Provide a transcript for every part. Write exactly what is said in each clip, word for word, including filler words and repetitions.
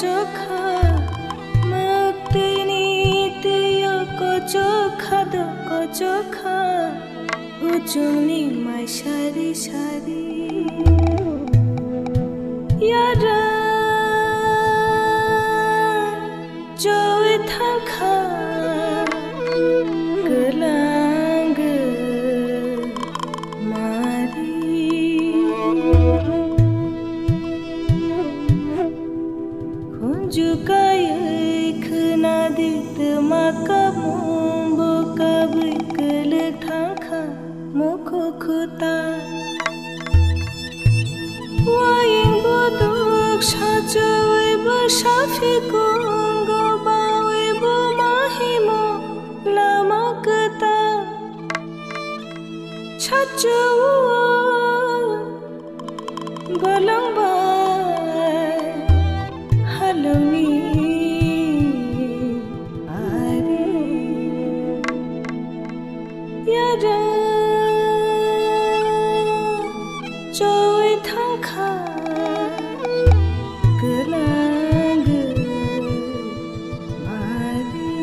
Kochokha, mwktwini twiyo kochokha do kochokha, uchungni mai sari sari. Yara choi thangkha, kwlang mari. Khunju kaiwi khwnadi twma kabung bo kabwi kwlwk thangkha mukhu khuta. Waying buduk sachowi bo saphi kungo bawi bo mahimo lama kwtal. Sachowo bolong bai halongni ari. Yara choi thangkha kwlang mari.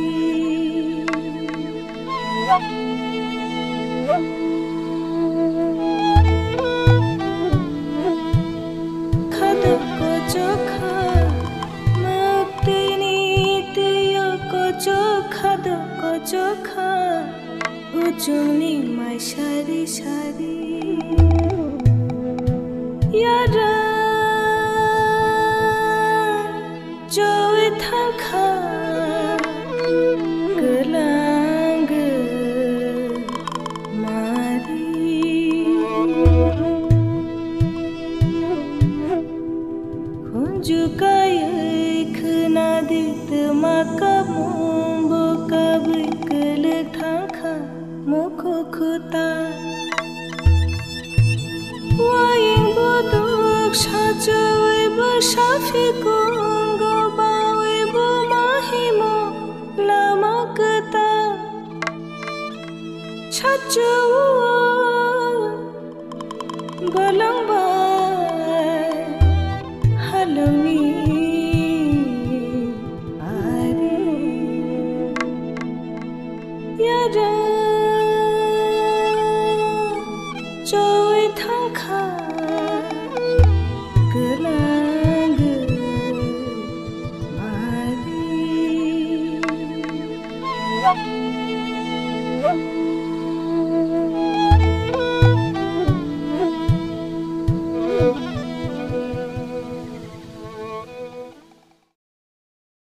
Khado kochokha, mwktwini twiyo kochokha do kochokha, uchungni mai sari sari. Yara choi thangkha kwlang mari. Khunju kaiwi khwnadi twma kabung bo kabwi kwlwk thangkha mukhu khuta. Waying buduk sachowi bo saphi kungo bawi bo mahimo lama kwtal. Sachowo bolong bai halongni ari. Yara choi thangkha kwlang mari.